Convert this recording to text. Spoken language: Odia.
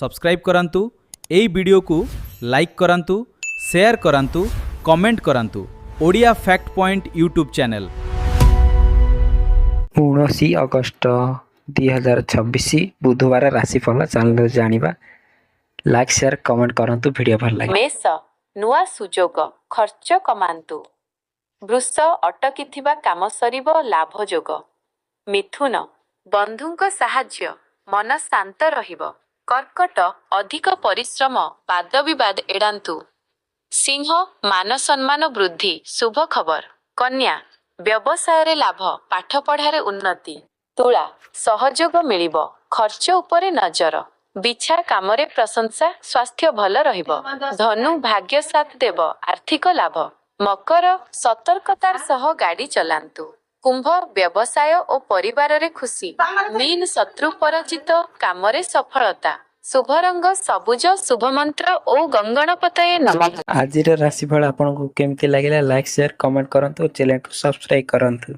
ସବସ୍କ୍ରାଇବ୍ କରନ୍ତୁ, ଏହି ଭିଡ଼ିଓକୁ ଲାଇକ୍ କରନ୍ତୁ, ସେୟାର କରନ୍ତୁ, କମେଣ୍ଟ କରନ୍ତୁ। Odia fact point YouTube channel. 19 August 2026 ବୁଧବାର ରାଶିଫଳ ଚାଲନ୍ତୁ ଜାଣିବା। ଲାଇକ୍, ସେୟାର, କମେଣ୍ଟ କରନ୍ତୁ ଭିଡ଼ିଓ ଭଲ ଲାଗେ। ମେଷ, ନୂଆ ସୁଯୋଗ, ଖର୍ଚ୍ଚ କମାନ୍ତୁ। ବୃଷ, ଅଟକିଥିବା କାମ ସରିବ, ଲାଭ ଯୋଗ। ମିଥୁନ, ବନ୍ଧୁଙ୍କ ସାହାଯ୍ୟ, ମନ ଶାନ୍ତ ରହିବ। କର୍କଟ, ଅଧିକ ପରିଶ୍ରମ, ବାଦବିବାଦ ଏଡ଼ାନ୍ତୁ। ସିଂହ, ମାନ ସମ୍ମାନ ବୃଦ୍ଧି, ଶୁଭ ଖବର। କନ୍ୟା, ବ୍ୟବସାୟରେ ଲାଭ, ପାଠପଢ଼ାରେ ଉନ୍ନତି। ତୁଳା, ସହଯୋଗ ମିଳିବ, ଖର୍ଚ୍ଚ ଉପରେ ନଜର। ବିଛା, କାମରେ ପ୍ରଶଂସା, ସ୍ୱାସ୍ଥ୍ୟ ଭଲ ରହିବ। ଧନୁ, ଭାଗ୍ୟ ସାଥ ଦେବ, ଆର୍ଥିକ ଲାଭ। ମକର, ସତର୍କତାର ସହ ଗାଡ଼ି ଚଲାନ୍ତୁ। କୁମ୍ଭ, ବ୍ୟବସାୟ ଓ ପରିବାରରେ ଖୁସି। ମୀନ, ଶତ୍ରୁ ପରାଜିତ, କାମରେ ସଫଳତା। ଶୁଭ ରଙ୍ଗ ସବୁଜ, ଶୁଭ ମନ୍ତ୍ର ଓଁ ଗଣପତୟେ ନମଃ। ଆଜିର ରାଶିଫଳ ଆପଣଙ୍କୁ କେମିତି ଲାଗିଲା, ଲାଇକ୍, ସେୟାର, କମେଣ୍ଟ କରନ୍ତୁ ଓ ଚ୍ୟାନେଲକୁ ସବସ୍କ୍ରାଇବ୍ କରନ୍ତୁ।